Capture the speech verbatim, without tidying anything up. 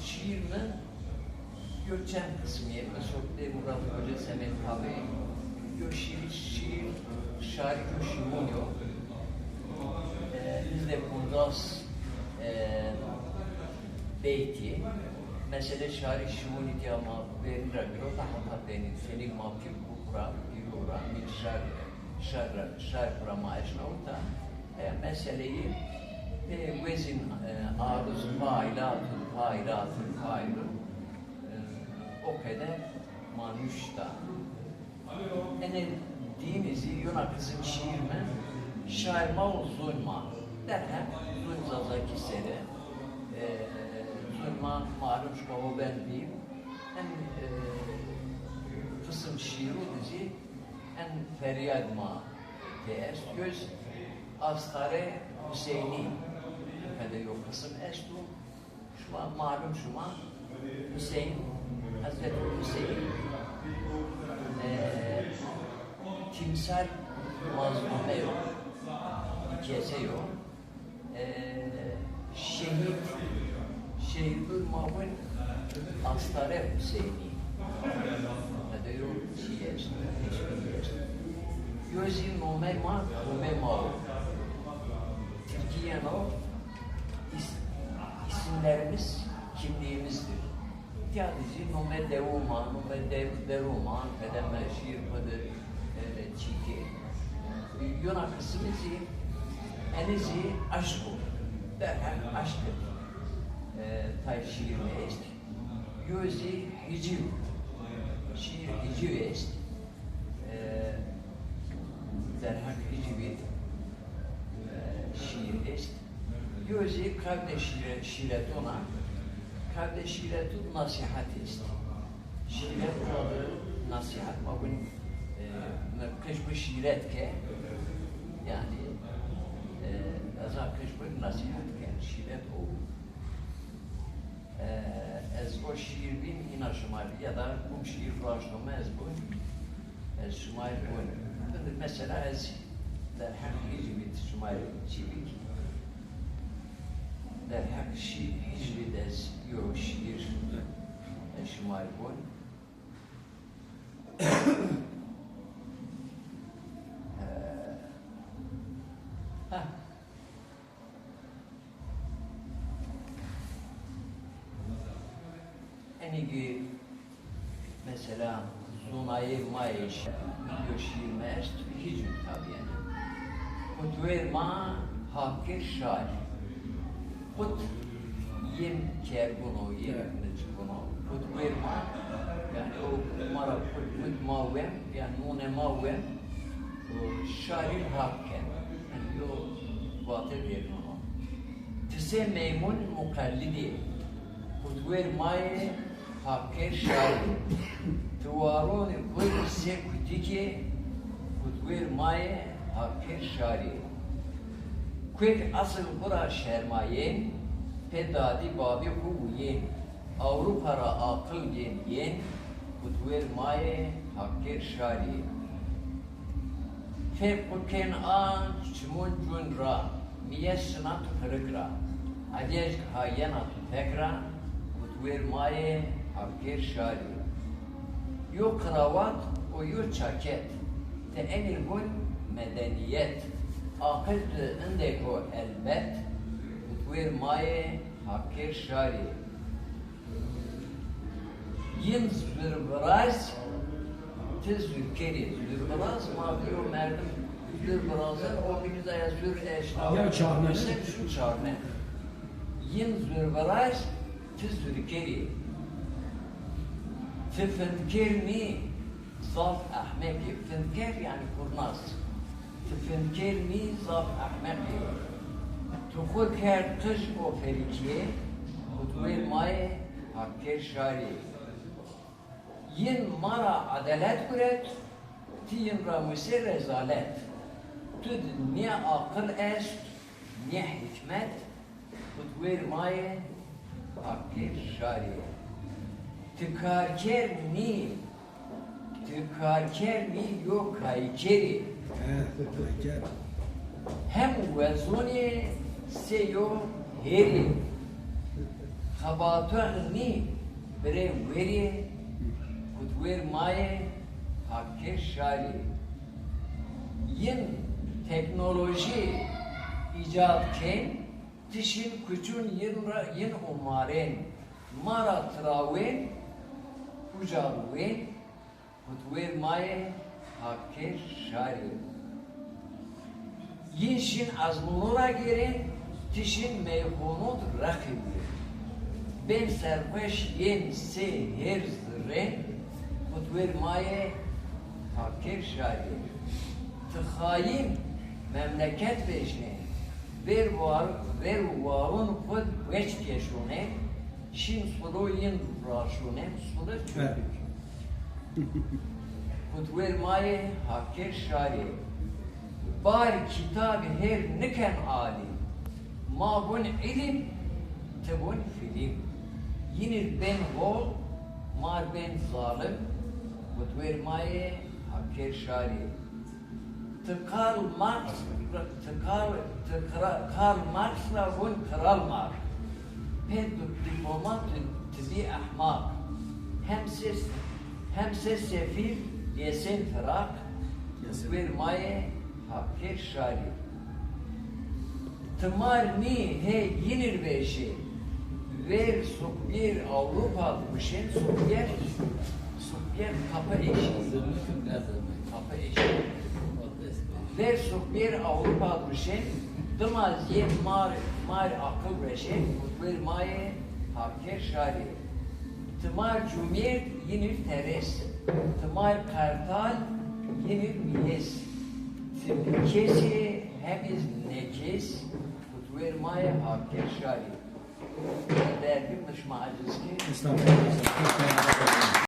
Şiir mi yo çend qismî yê. Mi sokdê Murat Hoca semê tabî. Yo şiir, şiir, şarî yo şiwon yo. E, yüzde poncas, e, beyti. Mesele şarî şiwonî tîya ma verin ra girota hata benî. Senî ma pî kukura, pîro ra, min şar, şar, şar kura ma eşnawta. E, meseleyî, e, wezin, e, aruz paylatun, paylatun, paylun. E, o qeder ma nuşta. Enê dînî zî yona qism şiir mi, şair ma û zun ma. Derheq zun Zazakî sere. E, zun ma malum şuka o ben bî. En, e, qism şiiru di zî en feryad ma pê est. Yoz Astare Huseynî, qede yo qism esto. Şima malum şima Huseyn, Hezretî Huseyn, e, timsal mazlume yo, kese yo. E, şehîd, şehîdun ma win Astare Huseynî. Qede yo çî est, hiçbir est. Yo zî nomey ma, nomey ma o. Tirkî yeno is-, isimlerimiz kimliğimizdir. Tîya di zî nome dewo ma, nome de-, dero ma, qede ma şîir xwu di, e, çîkê. Yona qismî zî, enî zî eşq o. Derheq eşq, e, tay şîir mi est. Yo zî hicîv. Şîir hicîv est. E, derheq hicîvî, e, şîir est. Yo zî qewdê şîre-, şîretona, qewdê şîretun nasîhet est. Şîret o di nasîhet ma win, e, mi qij bi şîret ke, yanî, e, ez a qij bi nasîhet ke, şîret o. E, ez o şîir bîn îna şima rê, ya da kum şîir raşto mi ez bûn, ez şima rê bûn. Mesela ez derheq hicvî şima rê çî bikî. Derheq şî-, hicvî de ez yo şîir ez şima rê bûn. E, ha. Enî ki mesela zonayê ma yê şî-, yo şîir mi est, hîc tabî yanî. Qutwêr ma haqir şar. Qut yêm kergun o, yêm nicikun o. Qutwêr ma, yanî o ma ra qut, qut ma wem, yanî nûnê ma wem, o şarî haq ken. Yanî yo vate vernûn o. Ti sey meymun muqellidî, qutwêr ma yê haqkêr şarî. Ti waronî xwu sê kutikê, qutwêr ma yê haqkêr şarî. Kuêk esil xwu ra şermayên, pê dadî babî xwu wuyên. Ewropa ra aqil gên yên, qutwêr ma yê haqkêr şarî. Fêk xwu kên a çimûn cûn ra, mîye sina tu pirik ra. Ediyej ki ha yena tu tek ra, qutwêr ma yê haqkêr şarî. Yo qirawat û yo çaket, ti enî gun medenîyet. Aqil tu indek o elbet, qutwêr ma yê haqkêr şarî. Yin zurviraz, ti zurkerî. Zurviraz, ma yo merdim zurvirazen, o bînî de ya zur eşnawe. Ya çarne. Mesela şu çarne. Yin zurviraz, ti zurkerî. Ti findker nî, zaf ehmek î. Findker yanî kurnaz. Ti findker nî, zaf ehmek î. Tu xwu kerd qij o ferîkîye, qutwêr ma yê haqkêr şarî. Yin ma ra edelet guret, ti yin ra musê rezalet. Tu di nê aqil est, nê hîkmet, qutwêr ma yê haqkêr şarî. Ti karker nî, ti karker nî, yo kaykerî. He, kayker. Hem wezonî sê yo hêrî. Xebatox nî birê werî, kutwer maye, Hakkê şarî. Yin teknolojî îcad kên, tişin kuçun yin ra, yin umarên, ma ra tirawên, uca ruwên, kutwer maye, Hakkê şarî. Yin şin azmûnu ra gêrên, tişin meyxonû di reqî bû. Bên serxweş yên sê hêr zirrên, kutwer maye, Hakkê şarî. Ti xayîn memleket vejnê, ver war, ver warûn xwu di weç keşûnê, şin sulo yin raşûnê, sule çöpük. Kutwer maye, Hakkê şarî. Bar kitab hêr niken alî. Ma vun îlim, ti vun fîlîm. Yinir bên hol, mar bên zalim. Kutwer maye, Hakkê şarî. Ti Karl Marx, ti Karl, ti Kra-, Karl Marx ra vun Kral Marx. Pê di-, diploma ti, ti bî ehmaq. Hem se, hem se sefîr, yesên firaq, kutwer maye, Hakkê şarî. Ti mar nî hê yinir vejê, ver suqbîr Ewropa di wişên, suqbîr, suqbîr kapı eşiği. Kapı eşiği. Ver suqbîr Ewropa di wişên, dima zî yê mar, mar aqil reşên, kutwer maye, Hakkê şarî. Ti mar cumêrd yinir teres, ti mar qertal yinir mîyes. Ti bi kesê hem iz nekes, kutwer maye, Hakkê şarî. Dergî mi şima eciz kî. Estağfurullah.